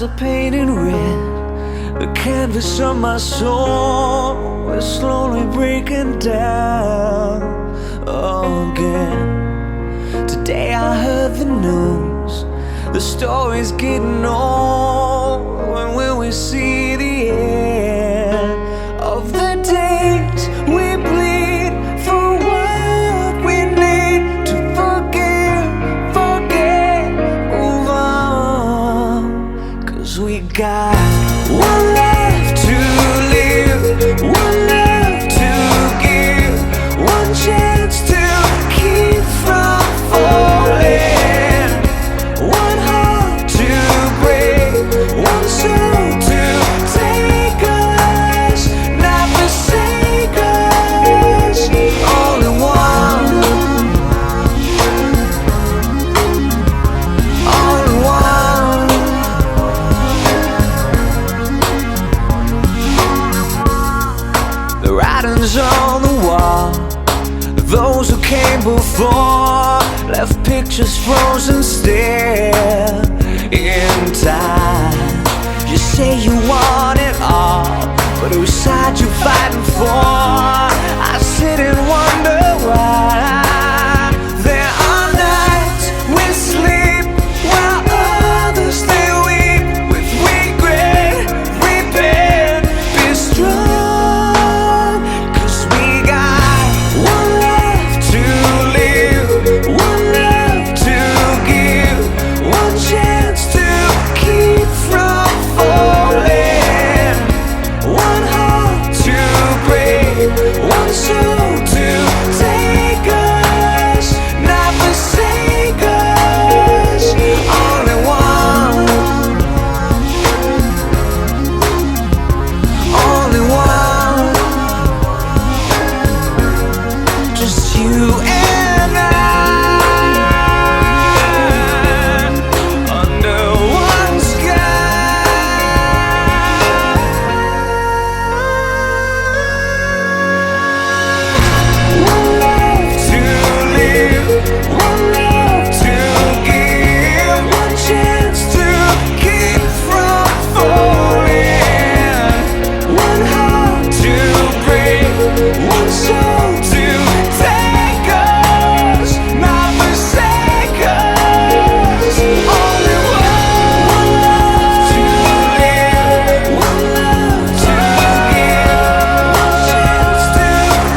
Eyes are painted red. The canvas of my soul is slowly breaking down again. Today I heard the news. The story's getting old. When will we see the end of the days we bleed for what we need to forgive, forget, move on? 'Cause we got one life to live, one love to give, one chance to keep from falling, one heart to break, one soul to take us, not forsake us. Only one, only one. The writing's on the wall. Those who came before left pictures frozen still in time. You say you want it all, but whose side you fighting for? I sit and wonder why. There are nights we sleep while others they weep with regret. Repent, be strong, 'cause we got one life to live, one love to give, one chance to keep from falling, one heart to break, one soul to take us, not forsake us. Only one, only one, just you and I, under one sky. One life to live, one love to give, one chance to keep from falling, one heart to break, one soul to take us, not forsake us. Only one, one love to live, one love to give, one chance to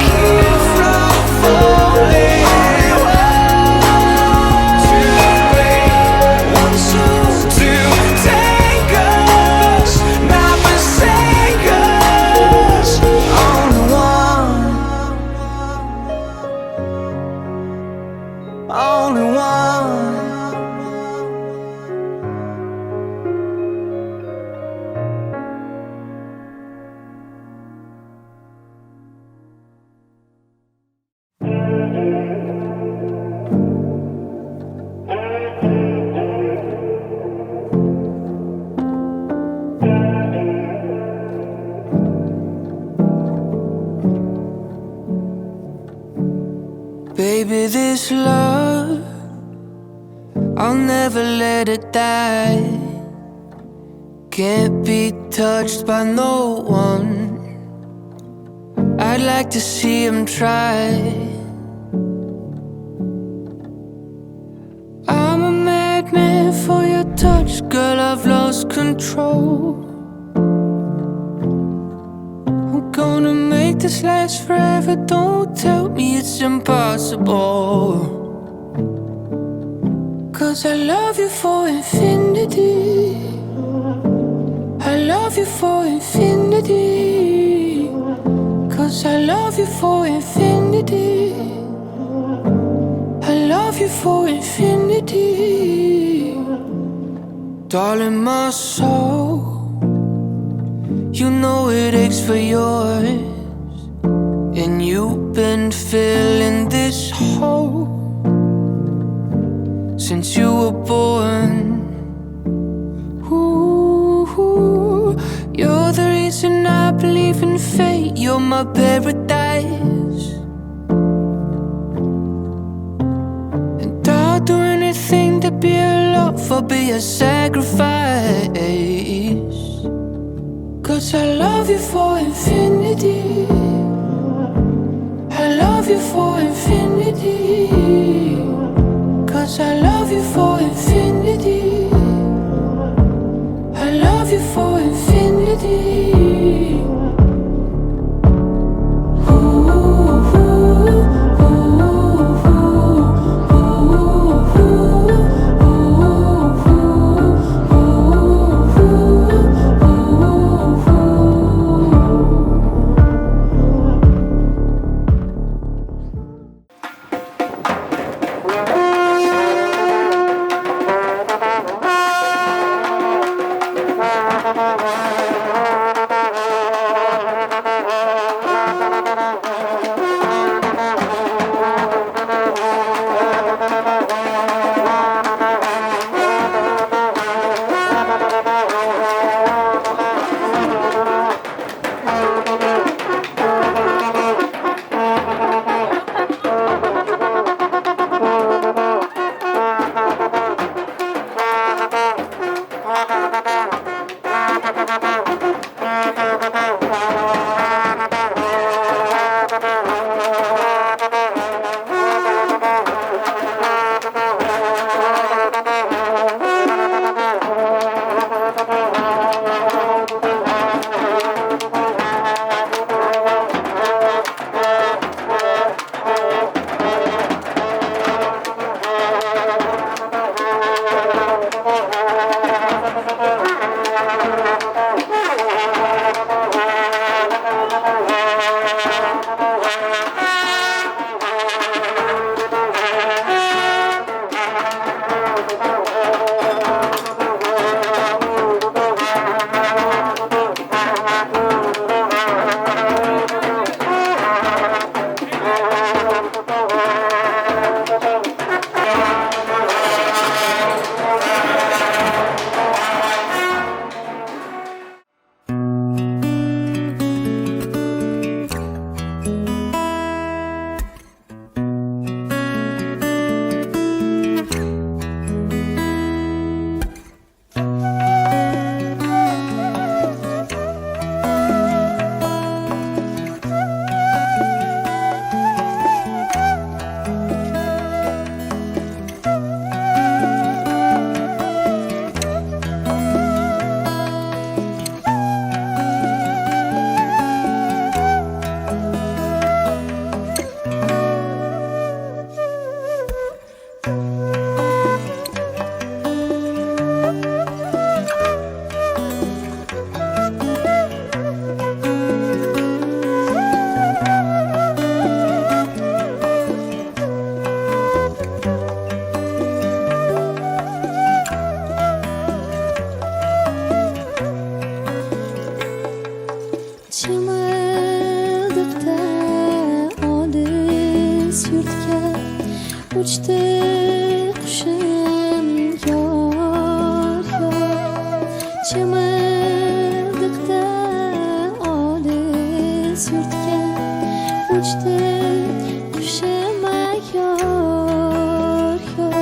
keep from falling. To break, one soul to take us, not forsake us. Only one, only one. Baby, this love, I'll never let it die. Can't be touched by no one. I'd like to see him try. I'm a madman for your touch, girl, I've lost control. I'm gonna make this last forever. Don't tell me it's impossible. 'Cause I love you for infinity. I love you for infinity. 'Cause I love you for infinity. I love you for infinity. Darling, my soul, you know it aches for yours. And you've been filling this hole since you were born. Ooh, you're the reason I believe in fate. You're my paradise. And I'll do anything to be a lover. will be a sacrifice. Cause I love you for infinity. I love you for infinity. Cause I love you for infinity. I love you for infinity. Chimildiqda olis yurtga Uchdi qushim yor yor Chimildiqda olis yurtga Uchdi qushim yor yor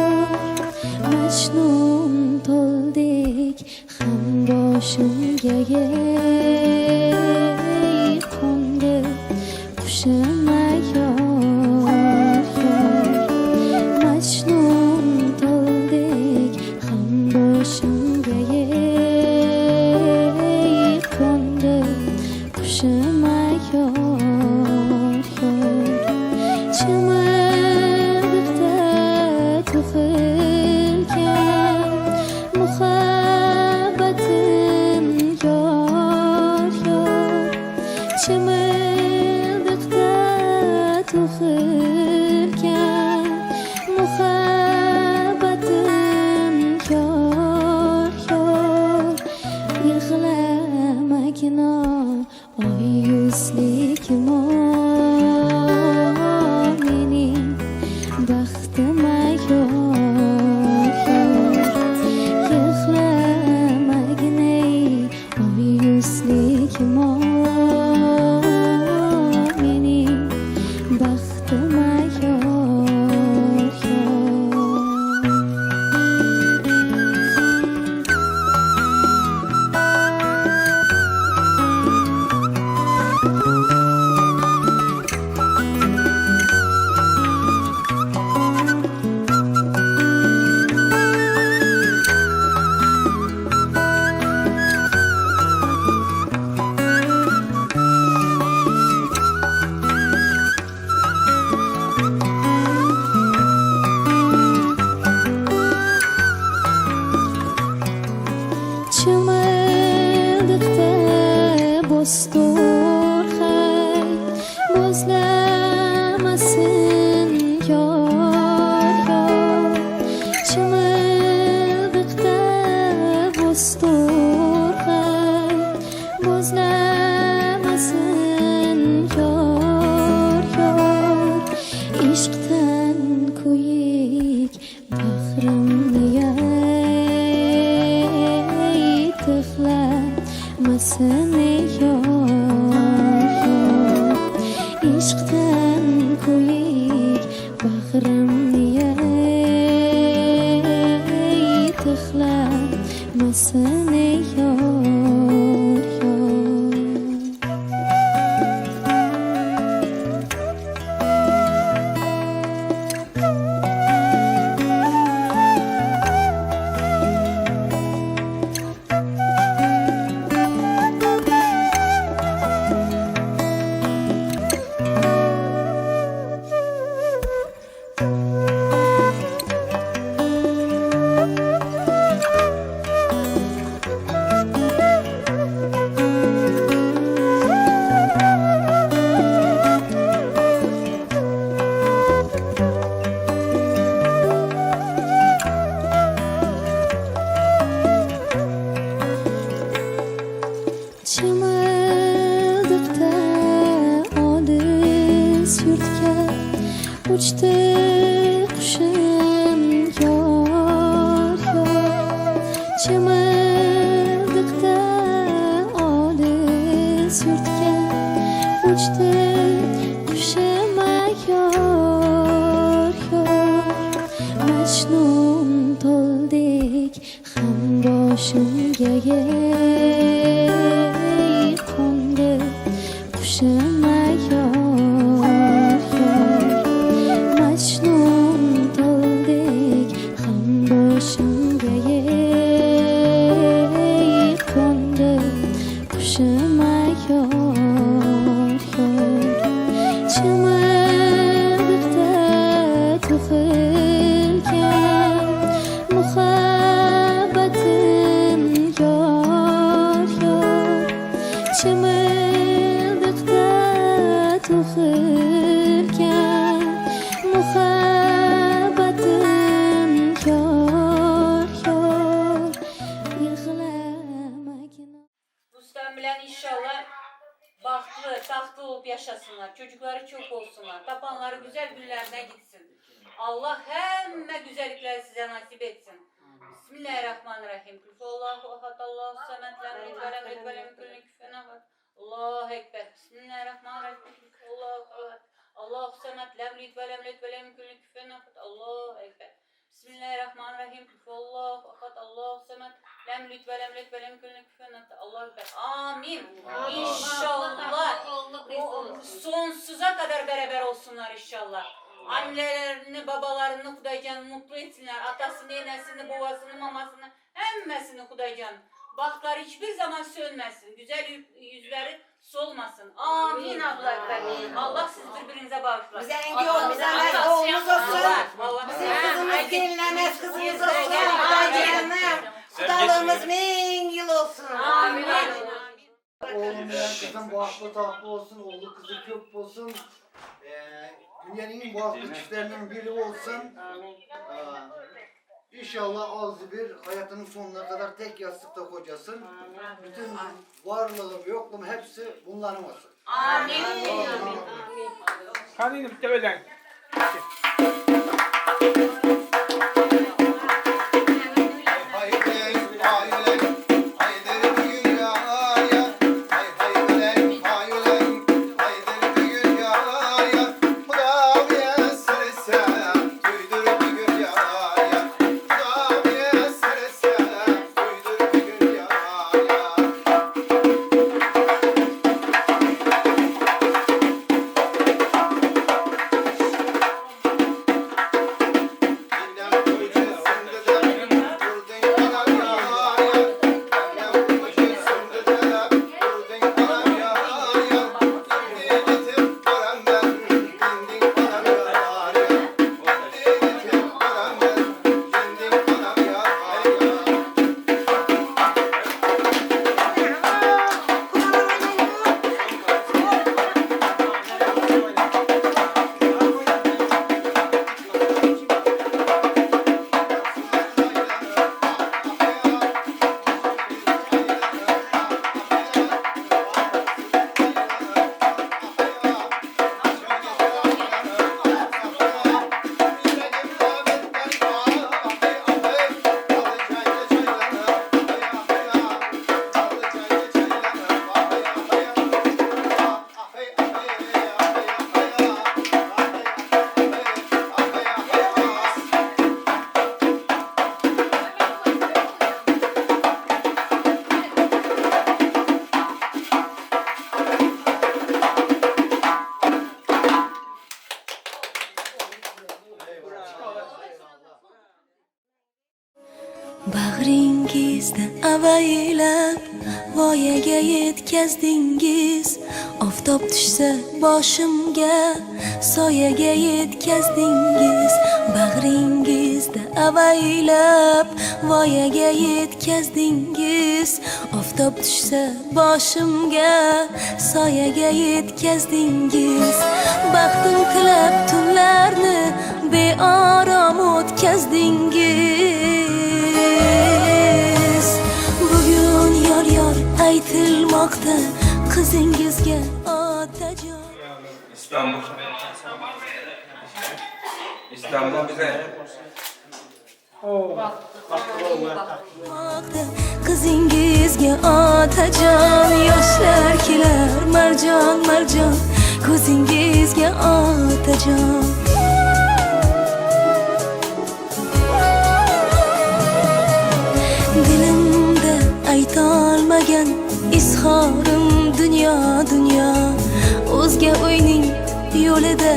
Majnun toldek ham boshimga ey qo'ndi qushim yor yor Majnun toldek ham boshimga ey qo'ndi qushim yor yor Chimildiqda tug'ilgan muhabbatim yor yor Chimildiqda tug'ilgan muhabbatim yor yor Yig'lamagin oy yuzli mening baxtim yor yor Yig'lamagin ey oy yuzli mening baxtim yor yor. Boztorg'ay bo'zlamasin yor yor Chimildiqda bo'ztorg'ay bo'zlamasin yor yor Ishqdan kuyik bag'rimni ey tixlamasin ey yor yor Ishqdan kuyik bag'rimni ey tixlamasin ey yor yor Chimildiqda olis yurtga uchdi qushim yor yor Chimildiqda olis yurtga uchdi qushim yor yor Majnun toldek ham boshimga ey qo'ndi qushim yor yor Majnun toldek ham boshimga ey qo'ndi qushim yor yor Chimildiqda tug'ilgan muhabbatim yor yor Chimildiqda tug'ilgan muhabbatim yor yor Yig'lamagin Ruslan bilen inşallah bahtlı, tahtlı olup yaşasınlar. Çocukları çok olsunlar. Tapanları güzel günlerine gitsin. Allah hemme güzellikleri size nasip etsin. Bismillahirrahmanirrahim. Kulhu ahad, Allahu samed, lem yelid ve lem yulad ve lem yekun lehu kufuven ahad. Allahu ekber. Bismillahirrahmanirrahim. Kulhu ahad, Allahu samed, lem yelid ve lem yulad ve lem yekun lehu kufuven ahad. Allahu ekber. Bismillahirrahmanirrahim. Kulhu ahad, Allahu samed, lem yelid ve lem yulad ve lem yekun lehu kufuven ahad. Allahu ekber. Amin. İnşallah. O sonsuza kadar beraber olsunlar inşallah. Annelerini, babalarını Hudaycan mutlu etsinler. Atasını, enesini, babasını, mamasını, hemmesini Hudaycan. Bahtları hiçbir zaman sönmesin. Güzel yüzleri solmasın. Amin abla. Allah siz birbirinize bağışlasın. Bize engi oğlumuz emez oğlumuz olsun. Allah, Allah. Bizim kızımız gelinlemez kızımız olsun. Hudaycanım. Kudalığımız 1000 yıl olsun. Amin. Oğlum ya kızım bahtlı tahtlı olsun, oğlu kızı köp olsun. Dünyanın en bahtlı çiftlerinin biri olsun. İnşallah ağzı bir hayatının sonuna kadar tek yastıkta kocasın. Bütün varlığım, yokluğum hepsi bunların olsun. Amin. Hadi bitti öyle. Haydi haydi haydi bir ya ya hay haydi haydi haydi bir ya ya Hudaviye serse tüydür bir ya ya Hudaviye serse tüydür bir ya ya avaylab voyaga yetkazdingiz Oftob tushsa boshimga soyaga yetkazdingiz Bag'ringizda avaylab voyaga yetkazdingiz Oftob tushsa boshimga soyaga yetkazdingiz Baxtim tilab tunlarni beorom o'tkazdingiz Bugun yor yor aytilmoqda qizingizga otajon İstanbul. İstanbul bize. Moqda qizingizga otajon yoshlar kelar marjon marjon ko'zingizga otajon Dilimda aytolmagan izhorim dunyo dunyo O'zga uyning yo'lida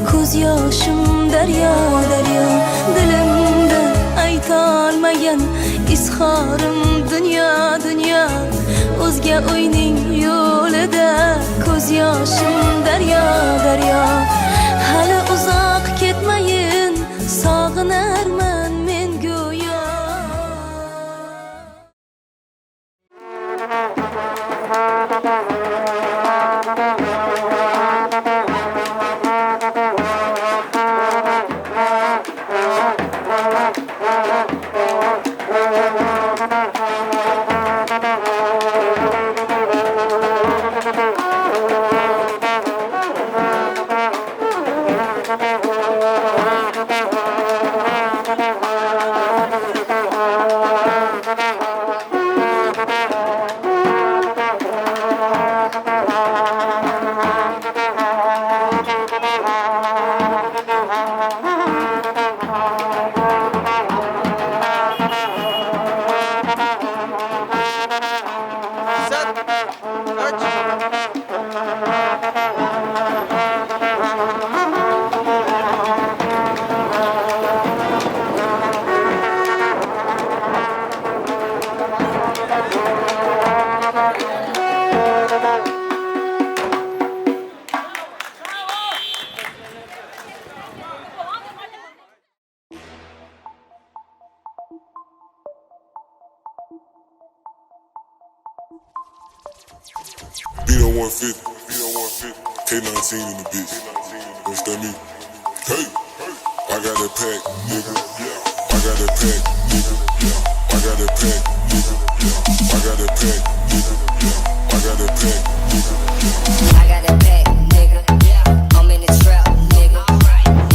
ko'z yoshim daryo daryo Dilimda aytolmagan izhorim dunyo dunyo O'zga uyning yo'lida ko'z yoshim daryo daryo Hali uzoq ketmayin sog'inarman men go'yo Beat on 150, beat on 150, K19 in the bitch. What's that mean? Hey, I got that pack, nigga. I got that pack, nigga. I got that pack, nigga. I got that pack, nigga. I got that pack, nigga. I got that pack, nigga. I'm in the trap, nigga.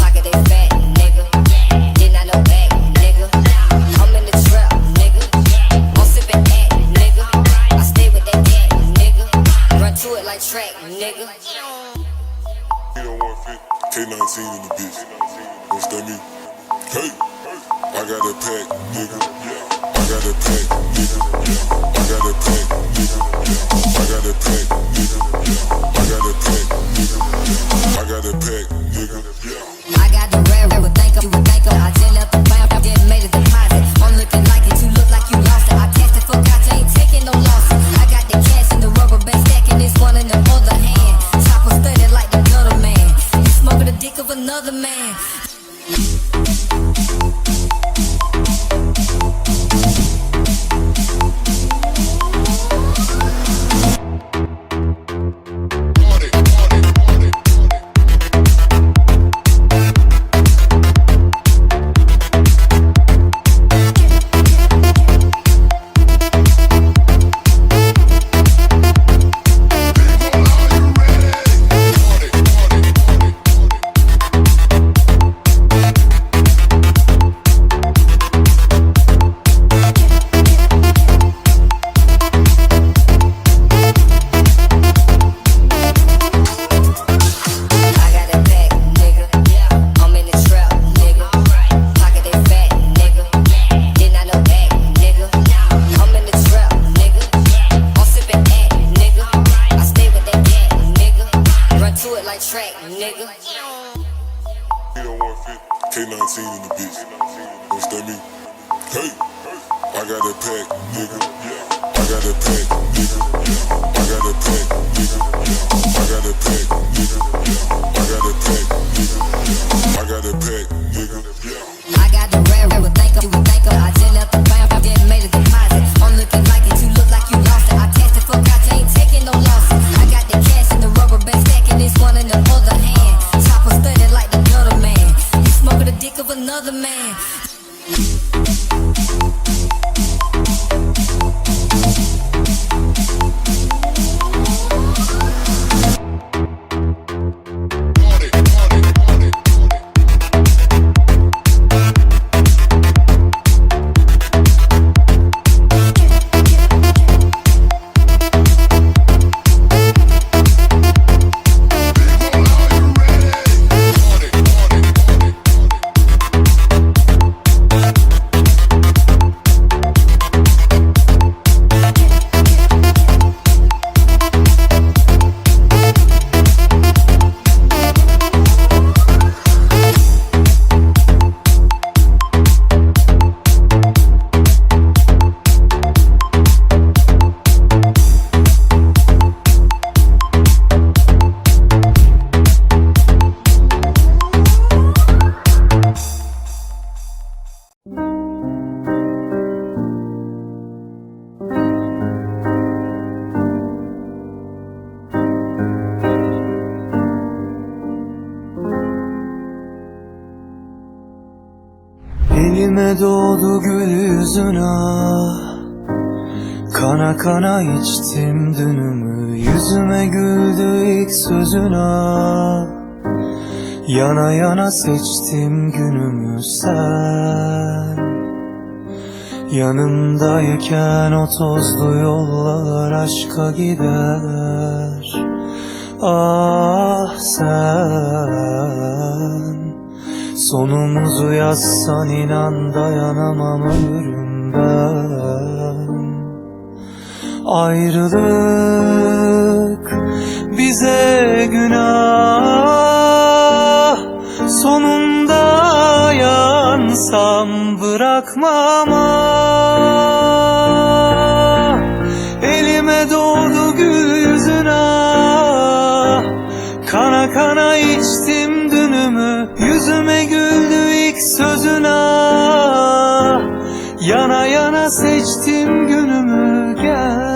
Pocket they fat, nigga. Did not know back, nigga. I'm in the trap, nigga. I'm sippin' act, nigga. I stay with that gat, nigga. Run to it like track, nigga. Beat on 150, K19 in the bitch. What's that mean? Hey, I got that pack, nigga. I got that pack, nigga. I got that pack, nigga. I got that pack, nigga. I got that pack, nigga. I got that pack, nigga. I got the rare, would think you would think I just left the bank, I just made a deposit. I'm looking like it, you look like you lost it. I cashed it for gotcha, ain't taking no losses. I got the cash and the rubber band stacking this one in the other hand. Chopper studded like the gutter man. You smoking the dick of another man. I got that pack, nigga. I'm in the trap, nigga. Pocket they fat, nigga. Did not know back, nigga. I'm in the trap, nigga. I'm sippin' act, nigga. I stay with that gat, nigga. Run to it like track, nigga. Beat on 150, K19 in the bitch. What's that mean? Hey, I got that pack, nigga. I got a pack, nigga. I got a pack, nigga. I got a pack, nigga. I got a pack, nigga. I got a pack, nigga. I got the rare, would think you would think I just left the bank, I didn't made a deposit. I'm looking like it, you look like you lost it. I tested for gotcha, ain't taking no losses. I got the cash and the rubber band stacking this one in the other hand. Chopper studded like the gutter man. You smoking the dick of another man. Elime doğdu gül yüzün ah Kana kana içtim dünümü Yüzüme güldü ilk sözün ah Yana yana seçtim günümü sen Yanımdayken o tozlu yollar aşka gider Ah sen Sonumuzu yazsan inan dayanamam ölürüm ben Ayrılık bize günah Sonunda yansam bırakmam ah Elime doğdu gül yüzün ah Kana kana içtim dünümü Yüzüme güldü ilk sözün ah Yana yana seçtim günümü gel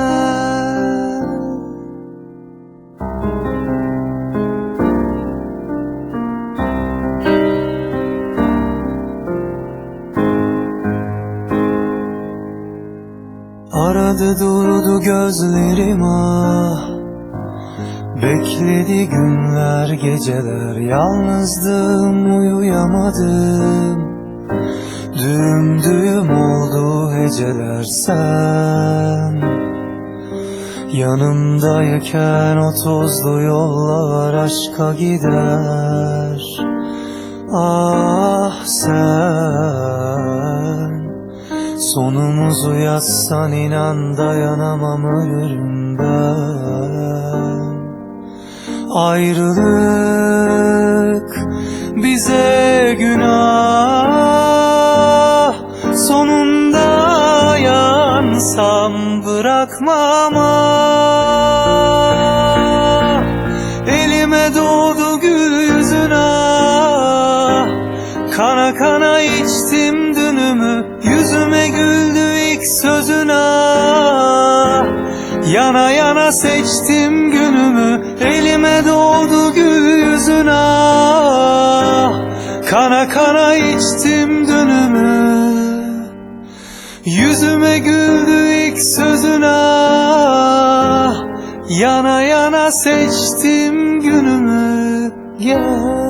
Aradı durdu gözlerim ah Bekledi günler geceler Yalnızdım uyuyamadım Düğüm düğüm oldu heceler sen Yanımdayken o tozlu yollar aşka gider Ah sen Sonumuzu yazsan inan dayanamam ölürüm ben Ayrılık bize günah Sonunda yansam bırakmam ah Elime doğdu gül yüzün ah Kana kana içtim dünümü Yüzüme güldü ilk sözün ah Yana yana seçtim günümü Elime doğdu gül yüzün ah Kana kana içtim dünümü Yüzüme güldü ilk sözün ah Yana yana seçtim günümü Gel.